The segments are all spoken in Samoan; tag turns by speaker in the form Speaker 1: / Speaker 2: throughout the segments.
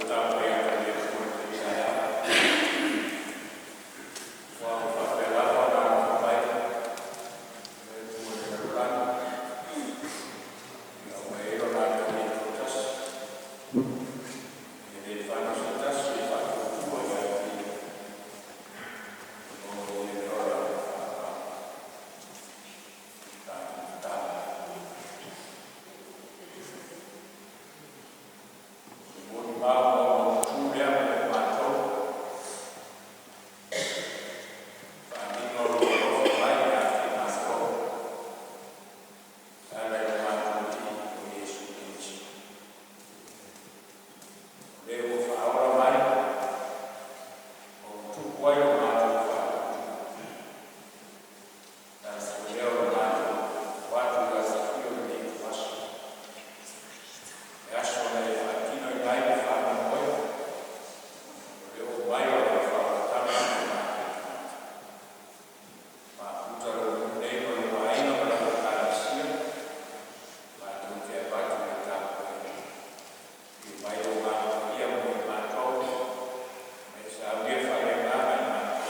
Speaker 1: Tapuai atu i le Atua i lenei taeao, aua ua faapea lava ona alofa mai le Atua i le lalolagi ina ua aumai ai Lona Atalii e toatasi, ina ia le fanau se tasi e faatuatua ia te Ia maua ai le ola faavavau. Tatou tatalo. O se molimau maumaututu lea mo i matou e faaaliga o lou alofa mai ia te i matou e ala i lo matou Alii o Iesu Keriso. O Le ua faaola mai ma ua tupu ai lo matou faatuatua, e ala foi lea o lo matou ofo atu i le afiafi o lenei ituaso, le aso na e faatinoina ai le faamoemoe, o le oo mai o lau faaolataga mo tatou tagata. Mafuta lou nuu nei ma lou aiga ma lau Ekalesia, matou te avatu i le tapuaiga. Afio mai lou Agaga Paia mo i matou ma e saunia faaleagaga i matou.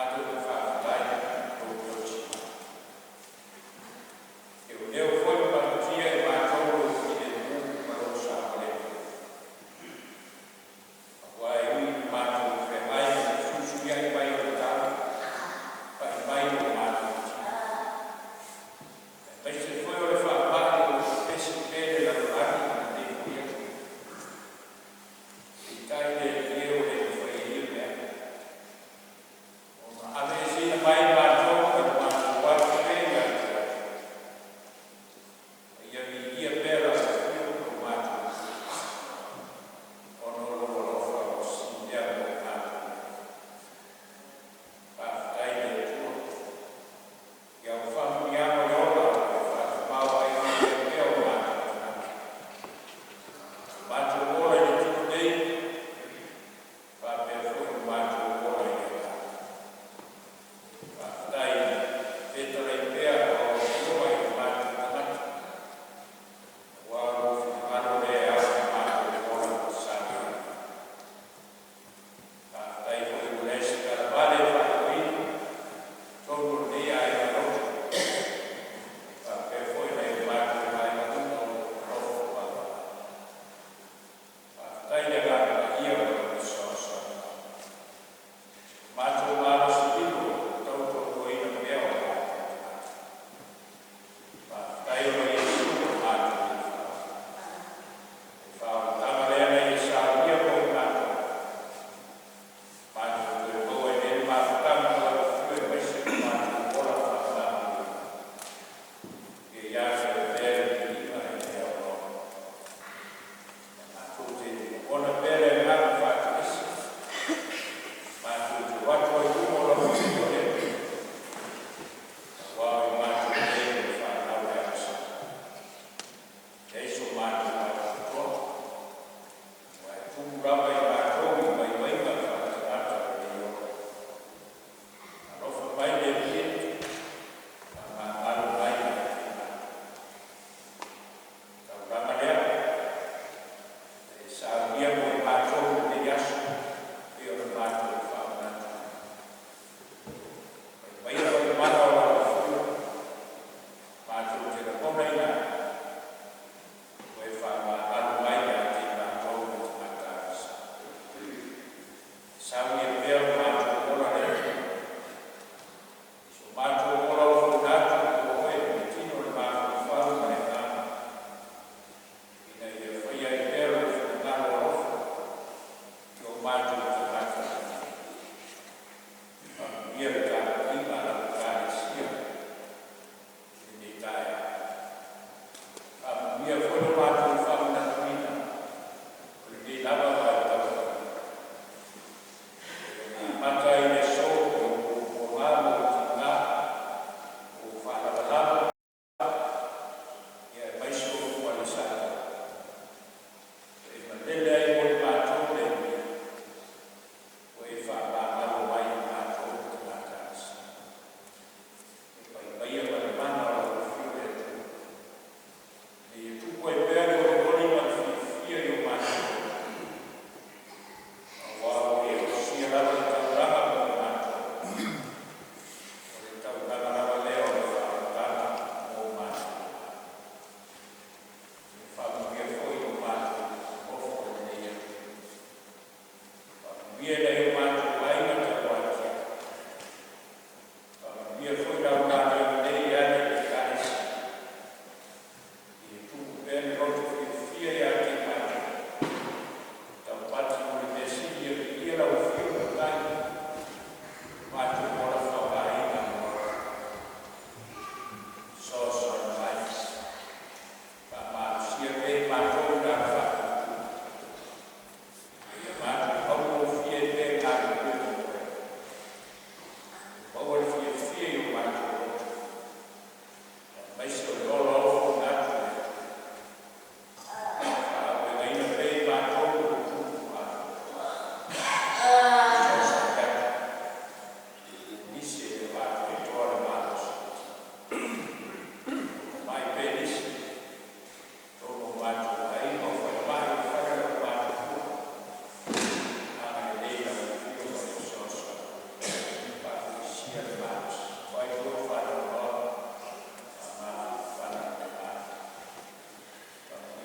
Speaker 1: Matou te faafetai i lou tausi mai. Teuteu foi ma malutia i matou lou filemu ma lou saogalemu, aua e ui ina matou feagai ma le fesuisuiai mai o le tau, pai mai lo matou tino, aemaise foi o le faamai o lo o pepesi pea le lalolagi i lenei foi aso. Peitai le Alii e, ua le mafai e ia mea ona ave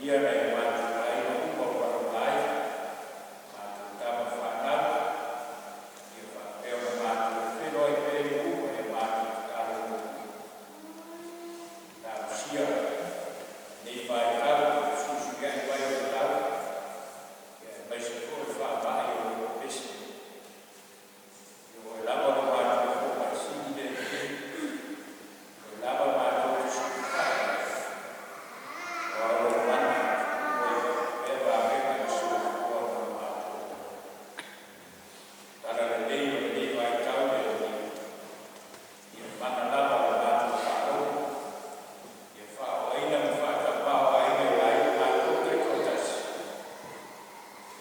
Speaker 1: Ia nai o matou aiga uma o valaauina ai, matou tama fanau, ia faapea ona matou feiloai pea i lou uma ia matou tatalo i le Atua. Talosia lenei vaitau i le fesuisuiai mai o le tau, aemaise foi o le faamai o lo o pepesi nei. Ia o Oe lava lo matou fomai sili le O oe lava matou te sulufai i ai, aua o lou mana ua i ai pea vavega le soifua ma lo matou ola. Talalelei o lenei vaitau le Alii, ia mana lava le matou faalogo, ia faaaogaina ma faatamaoaigaina ai lo matou taitoatasi,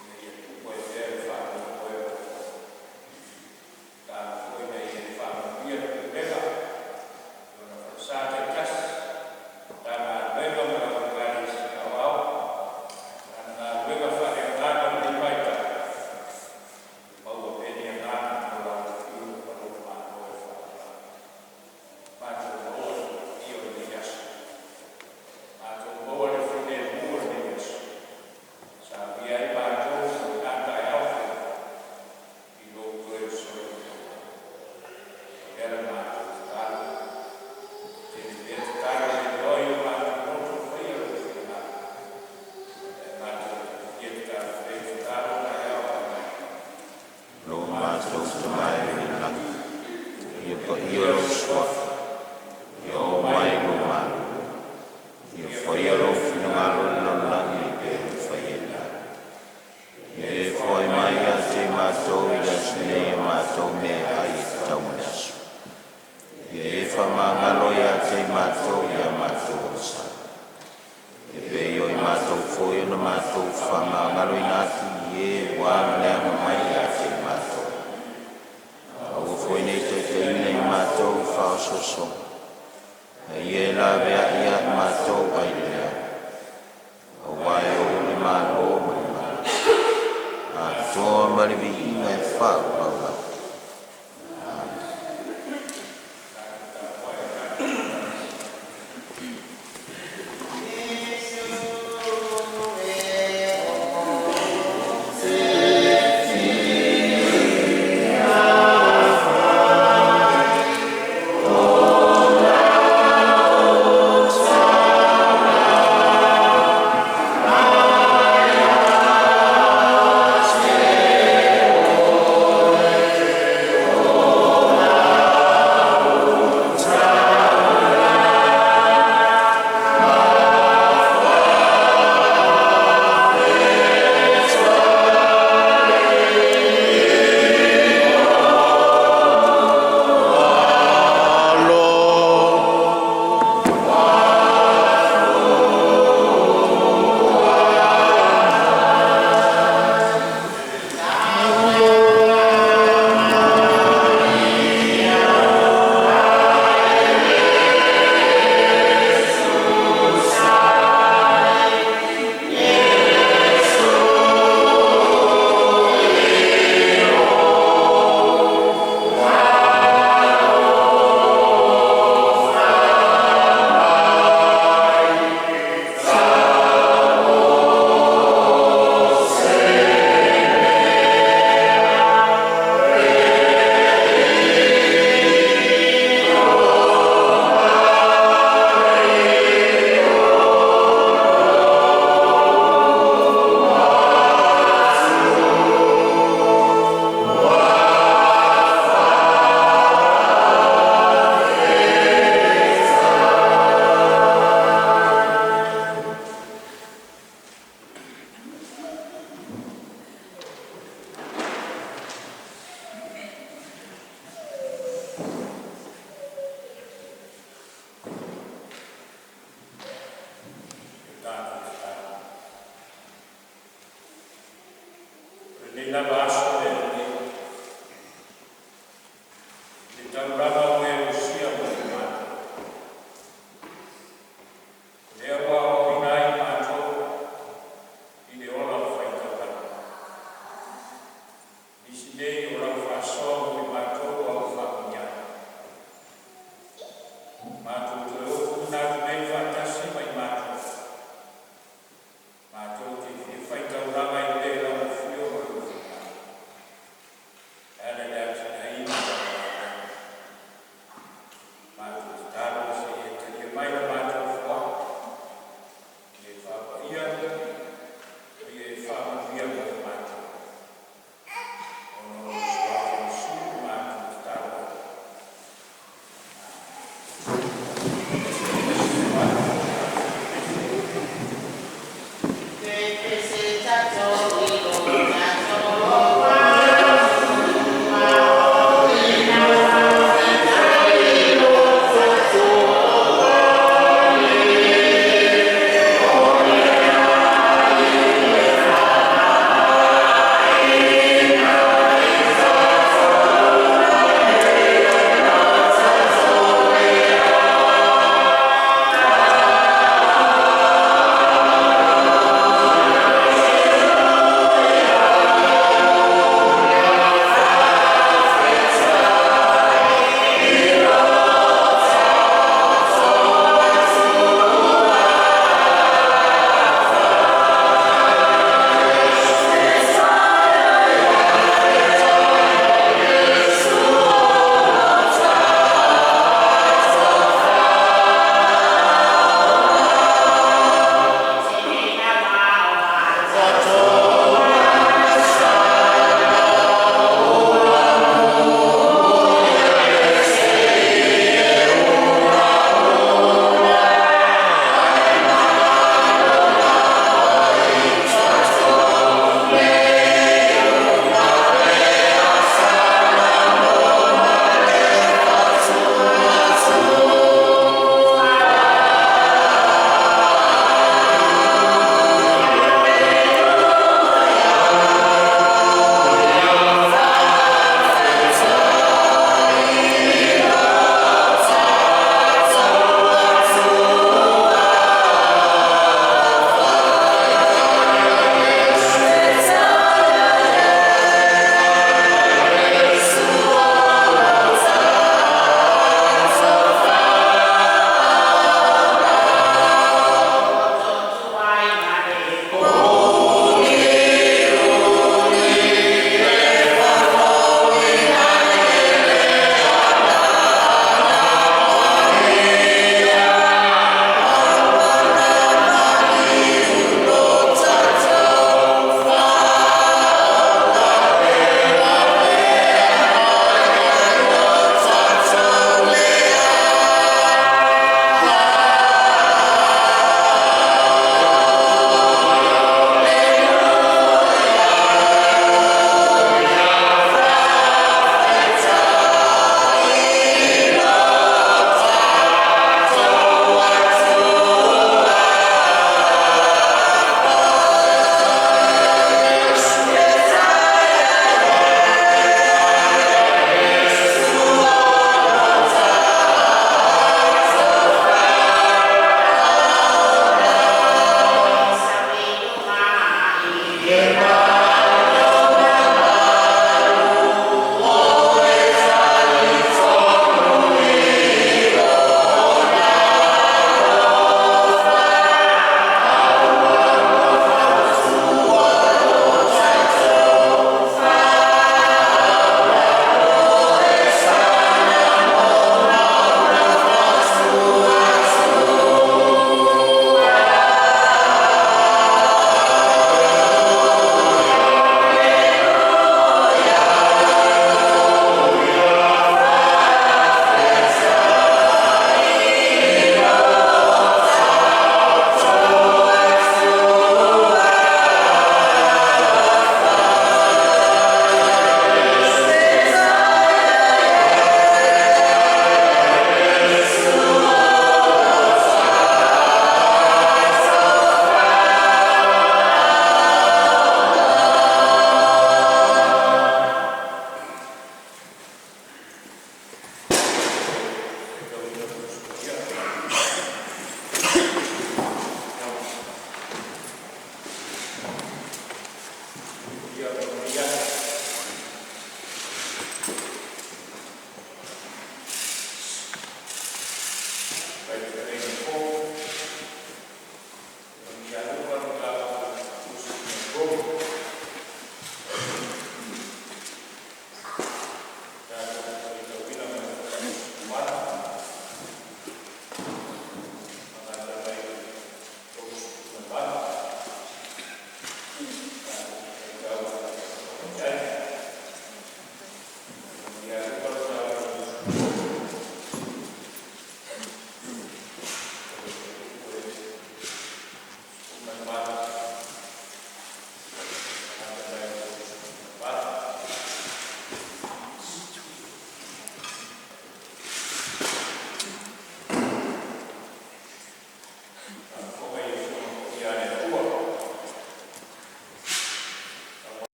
Speaker 1: ina ia tupu ai pea le faamoemoe o le Atua. Tatalo foi ina ia e faamanuia le Pulega i ona falesa taitasi, Matagaluega ma lau Ekalesia Aoao ma lana galuega faaleagaga i lenei vaitau, ia maua pea ni agaga mo lau afio ma lou Malo e faavae. Matou maua le manuia o lenei aso, matou maua le filemu o lenei aso, saunia ai matou mo lena taeao fou i lou toe soifua mai. O lea la matou tatalo, tele pea tatalo e iloa i o matou loto e faia lou finagalo, ae matou te fia tatalo pea i tatalo taeao aumai.
Speaker 2: Lo matou Tama e i le lagi, ia paia lou Suafa, ia oo mai lou Malo, ia faia lou finagalo i le lalolagi e pei ona faia i lagi. Ia e foai mai ia te matou i le aso nei a matou meaai e tatau mo le aso. Ia e faamagalo ia te matou i a matou ogasami, e pei foi o matou foi ona matou faamagaloina atu i e ua aleaga mai ia te matou. Aua foi ne i taitaiina i matou i faaosoosoga, a ia e laveai ia i matou mai le leaga, aua e Ou le Malo ma le malosi, atoa ma le viiga e faavavau. Amene.
Speaker 1: Tapuai o tatou. Tatou tatalo. O lenei lava aso le Alii, i le taulaga ua e osia mo i matou, o lea ua aoaoina ai i matou i le ola faitaulaga. Nisi nei o lau faasoa mo i matou o au faamanuiaga. Matou toe ofu manatu nei faatasi ma i matou.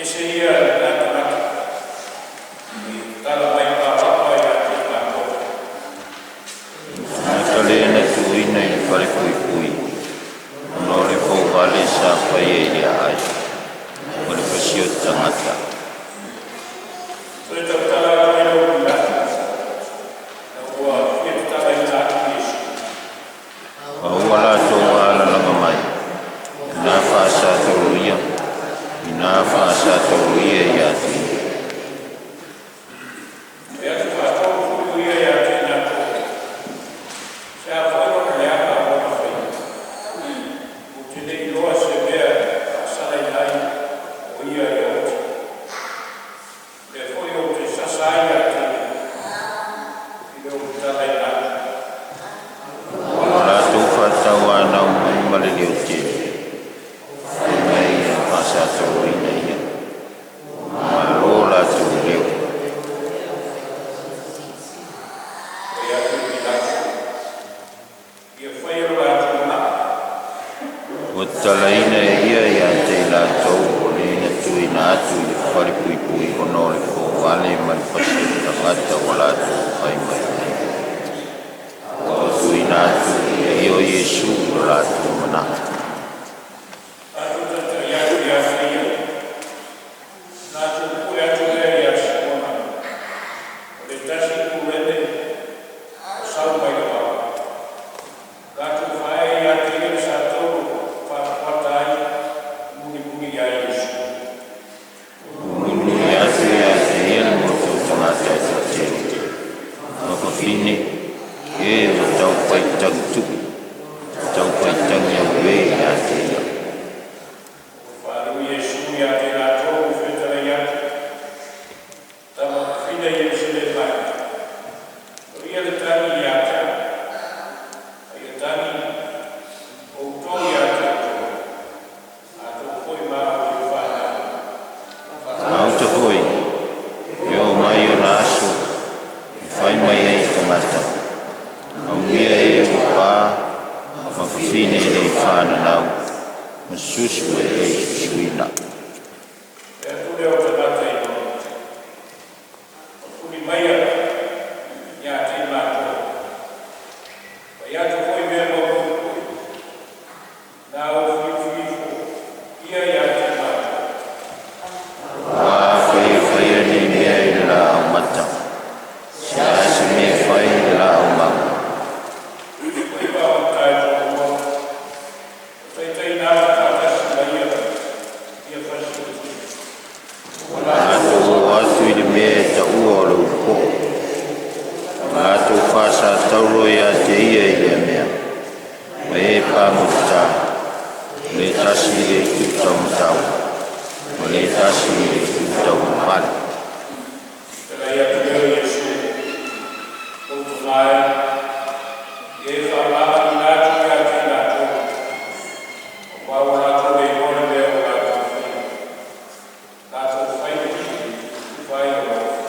Speaker 1: Ese ia le tagata i tatala mai palapa ia te i matou.
Speaker 2: Tagata lē na tuuina i le falepuipui ona o le pouvale sa faia i le aai ma le fasioti tagata.
Speaker 1: Toe tautala atu ai lea o Pilato ina ua fia tatalaina atu Iesu.
Speaker 2: Ma ua latou alalaga mai ina faasatoloia ina faasatoloia ia te ia.
Speaker 1: E atu faatolu foi o ia ia te i latou, se a foi lona leaga ua na faia. Ou te le iloa se mea e faasalaina ai o ia ia ote. Lea foi ou te sasa ai ia te ia, i le ou tatalaina atu.
Speaker 2: Ua latou faatauanau mai ma le leotele fai mai ia faasatoloina ia malo latou leo.
Speaker 1: Fai atu e Pilato, ia faia lo latou manao.
Speaker 2: Ua tatalaina e ia ia te i latou o le na tuuina atu i le falepuipui ona o le pouvale ma le fasioti tagata ua latou fai mai ai. Ua tuuina atu e ia o Iesu i lo latou manao.
Speaker 1: Latou taitai atu ia te ia, latou pue atu lea ia Simona, o le tasi Kurene o sau mai le vao. Latou faaee ia te ia le satauro faafuata ai mulimuli ia Iesu.
Speaker 2: Mulimuli atu ia te ia le motu o tagata e toatele, ma fafine, e ua taufaitagi tu'i, taufaitagi auē ia te ia.
Speaker 1: Faaliu Iesu ia te latou fetalai atu, tama fafine Ierusalema e, o ia le tagi ia te au, a ia tagi outou ia te outou, atonu foi ma au e whanau.
Speaker 2: Maota foi, e oo mai ona aso, e fai mai ai i tagata. Aumia e ua pā, ma fafine e le whananau, ma susu e le susuina.
Speaker 1: E atu lea o tagata i lona, o tuli maia ia te i matou. Fai atu foi mea maumau na o fiufiifo ia ia te i matou.
Speaker 2: Ua faia faia nei mea i le laau mata. Se a se mea fai i le laau maga.
Speaker 1: Foi pa o tai toa, taitaina atu faatasi ma ia, ia fasioti.
Speaker 2: Latou o atu i le mea e taua o le upo'o. Ma latou faasatauro ia te ia i lea mea. Ma e pagotata, o le tasi i le itu taumatau, ma le tasi i le itu taumapale.
Speaker 1: Talai atu lea o Iesu, lou tama e, ia e faamagaloina atu ia te i latou, aua ua latou le iloa le mea ua latou faia. Latou fai le tufa ai o alofa.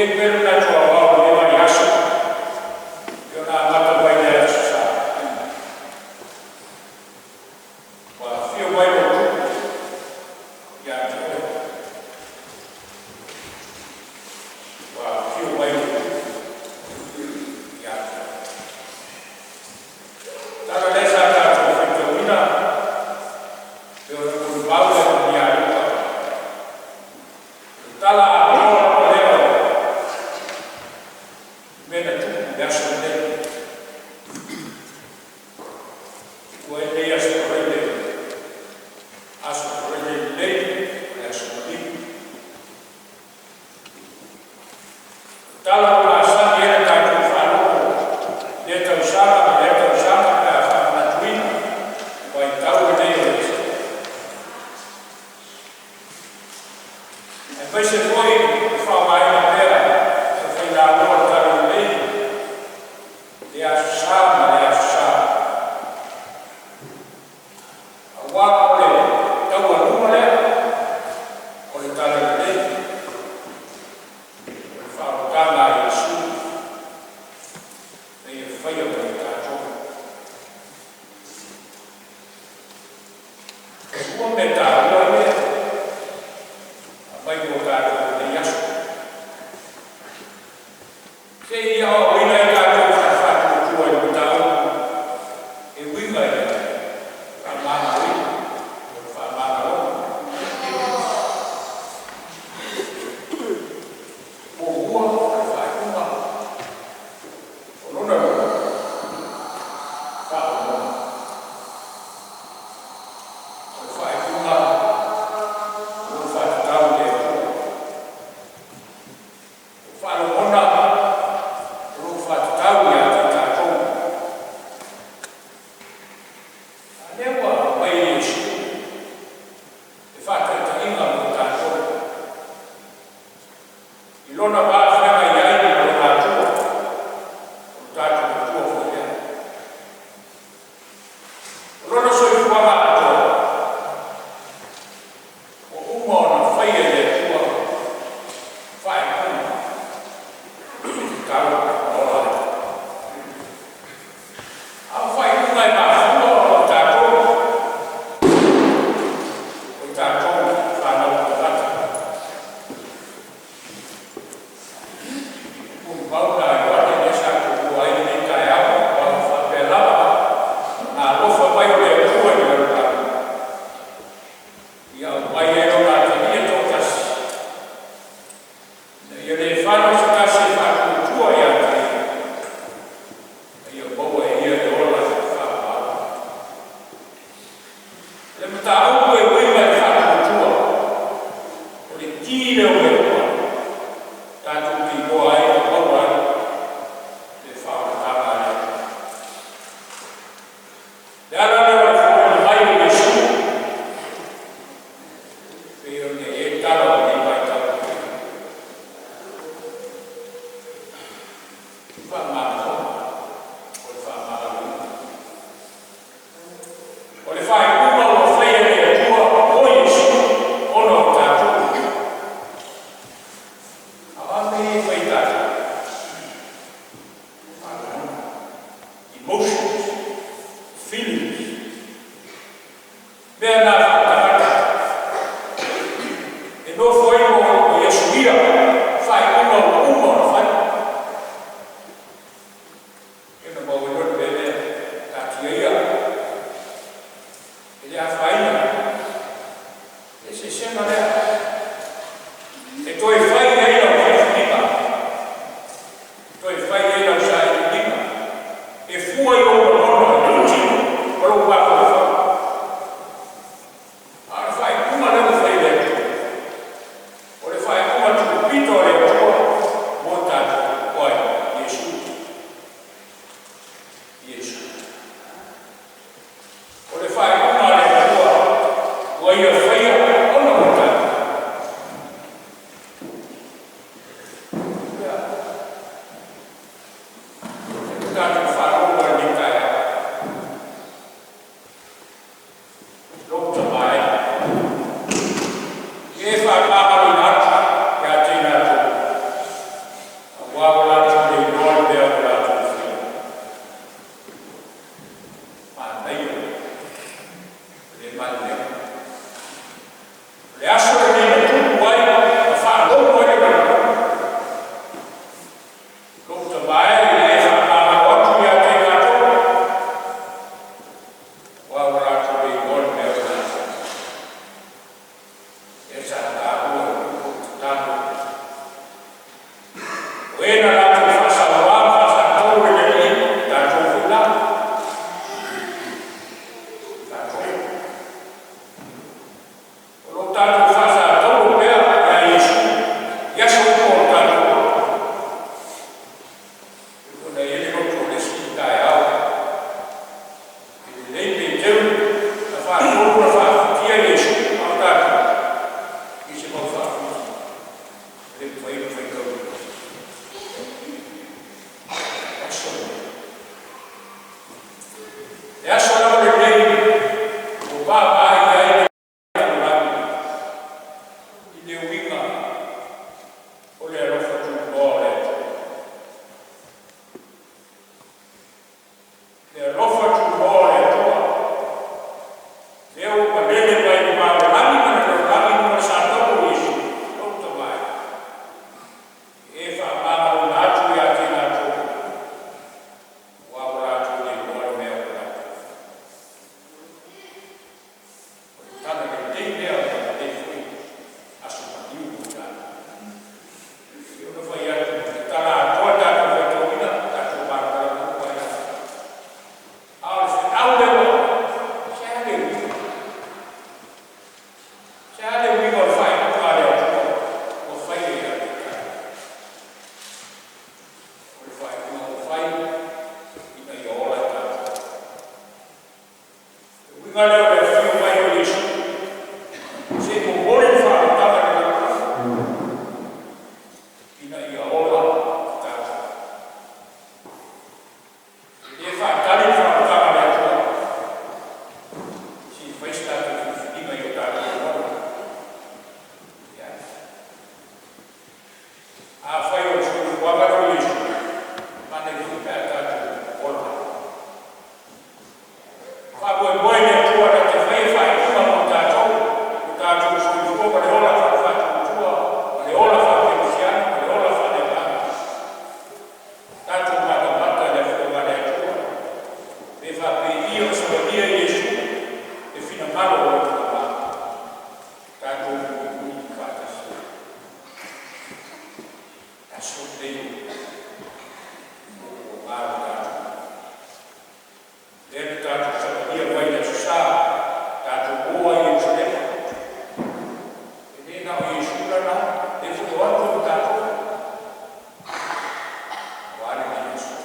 Speaker 1: I ai pea le manatu aoao i lenei vaiaso e pei ona amata mai i le Aso Sa. Ua afio mai lou Tupu ia te oe. Ua afio mai lou Tupu ia te oe. Tala lea sa tatou faitauina e pei ona molimau le Alii ia Luka. O le tala atoa lava lea o mea na tupu i le aso lenei. Tupu ai lenei aso Faraile, Aso Faraile lenei, o le Aso Maliu. O le tala ua masani ai le tatou faalogo i lea tausaga ma lea tausaga pe a faamanatuina le vaitau lenei o le aemaise foi le faaaogaina pea e le aufaigaluega o le Talalelei i lea Aso Sa ma lea Aso Sa. Aua o le taualuga lea o le Talalelei, o le faaolataga a Iesu na ia faia mo i tatou. E lua mea taua ia aumai mo tatou i lenei aso. Se i aoaoina ai tatou faatuatua i le mataupu e uiga i le faamagaloina o le faamagaloga. Muamua o le faaiuga, o lona lua, faaologa. O le faaiuga o lo o faatatau i le Atua. O faalogona o lo o faatatau ia te tatou. A lea ua aumai e Iesu le faataitaiga mo tatou. I lona va feagai ai ma lona Atua, o le tatou Atua foi lea. O lona soifuaga atoa, ua uma ona faia e le Atua faaiuga e tatau ona ola ai. A o faaiuga e mafua ona o tatou, o i tatou fanau tagata. Molimau na Ioane lea sa tuua ai lenei taeao, aua ua faapea lava na alofa mai o le Atua i le lalolagi, ia aumai ai lona Atalii e toatasi, ina ia le fano se tasi e faatuatua ia te ia, a ia maua e ia le ola faavavau. Le mataupu e uiga i le faatuatua, o le ki lea o mea uma, tatou te iloa ai ma maua ai le faaolataga a le Atua. Le ala lea o le fofoga mai o Iesu, pei ona i ai le tala o lenei vaitau. Faamagaloga, o le faamagaloina. O le faaiuga ua faia e le Atua o Iesu ona o tatou. A o a mea ia e fai e tatou? Faalogona. Emotions, feelings. Mea na faatagata. E nofo ai o Iesu ia, faaiuga ua uma ona fai. E na maua ai le mea lea, taatia ia. E le afaina. Le eseesega lea. E toe fai ai lau filifiliga. Toe fai ai lau sailiiliga. E fua i ou lagona, i lou tino, ma lou mafaufau. A o le faaiuga lea ua fai e le Atua. O le faaiuga tuupito a le Atua mo tatou, o ai? Iesu. Iesu. O le faaiuga a le Atua ua ia faia ona o tatou. Malilego. O le aso lenei na tupu ai ma faalogo ai le lalolagi. Lou tama e i le e faamagalo atu ia te i latou, aua ua latou le iloa le mea o le a. Lea sa taua i le tatalo, o e na latou faasauā ma faasatolu e le Alii, tatou foi la. Tatou. O lo o tatou faasatolu pea ia Iesu i aso uma o le tatou ola. Ona e i ai le loto o le isi taeao, e lelei Peteru na faatolu na faafitia Iesu, a o tatou, i se mau faafiti, e le mafai ona faitauina. Aso lenei. Le aso lava lenei ua vaavaai ai le lalolagi i le uiga o le alofa tunoa o le Atua. Le alofa tunoa o le Atua, lea ua palele mai le vao o lagi ma le lalolagi ma le satolu o Iesu, lou tama e. E faamagaloina atu ia te i latou, aua ua latou le iloa le mea o le latou. O le tala lelei lea o lenei foi aso maliu mo tatou. E ono fai atu, e tala atoa tatou faitauina, tatou malamalama uma ai lava. A o le feau lea ua aumai, se a le uiga? Se a le uiga o le faaiuga a le Atua ua faia ia te tatou? O le faaiuga ua fai ina ia ola i tatou. Le uiga lea o le afio mai o Iesu, se i momoli le faaolataga i le lalolagi, ina ia ola i tatou. E le faatali le faaolataga a le Atua, se i fai se tatou filifiliga i o tatou lagona. Ia. Afai o le soifuaga lea o Iesu, manaia foi pe a tatou ola. Faamoemoe i le Atua na te faia faaiuga mo tatou, o tatou soifua ma le ola faafaatuatua, ma le ola faakerisiano, ma le ola faaleagaga. Tatou matamata i le afioga a le Atua, pe faapei ona savalia e Iesu le finagalo o lona Tama. Tatou mulimuli faatasi. Aso lenei o malo tatou. Lea na tatou savalia mai le Aso Sa, tatou o ai i Ierusalema. E le na o Iesu lana, lea foi o atu ma tatou. Aua lenei aso.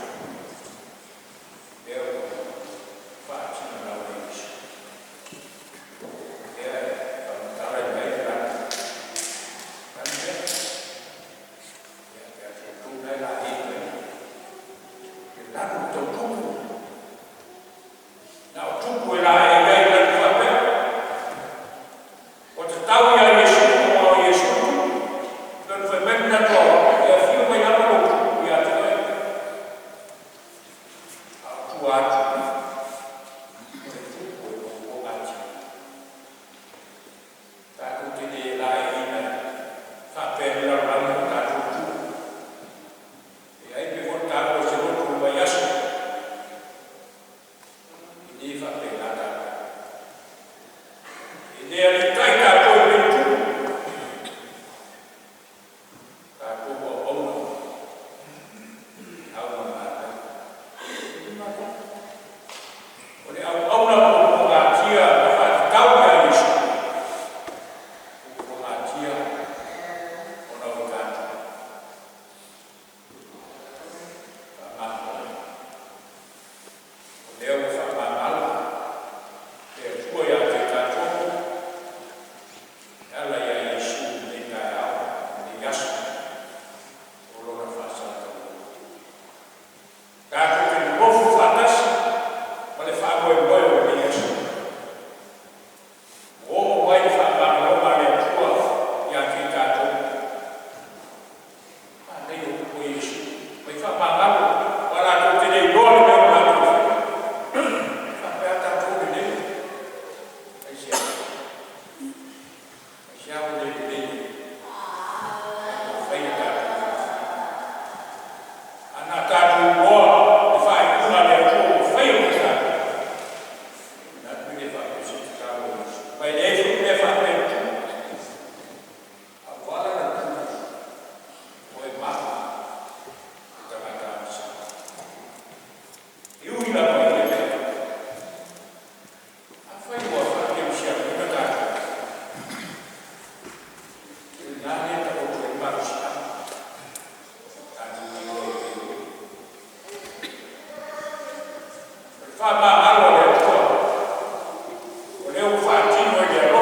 Speaker 1: Lea ua faatino lau e Iesu. Lea e faamatala mai le lana. Lana mea. Ia pe a tatou la e laei mai. Le lanu tau tupu. Na o tupu e laei ai lanu faapea. O tatau ia Iesu, o Iesu tupu. Lona fai mai manatu au, e afio mai lava lou tupu ia te oe. A o tua atu, o le tupu e pogapogati. Tatou te le laeiina faapea le lalolagi o tatou tupu. E ai pe foi taua i se loto o le vaiaso. E le faapena tatou. E le alitai tatou i le tupu. Tatou ua auauna. Au ma matai. O le auauna pogapogātia na faatatau ia Iesu. Pogapogātia ona o tatou. Faamalo. O lea ua faamagalo le Atua ia te tatou. Ma e leai foi mea faapea e tupu, a ua ala ona tupu, o e mama i tagata agasala. E ui lava i lea mea, afai ua faakerisianoina tatou, o i ina lea e taoto ai le malosiaga tatou te iloa ai pei o Ia. O le faamagalo a le Atua, o lea ua faatino i le alofa.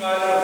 Speaker 1: Inga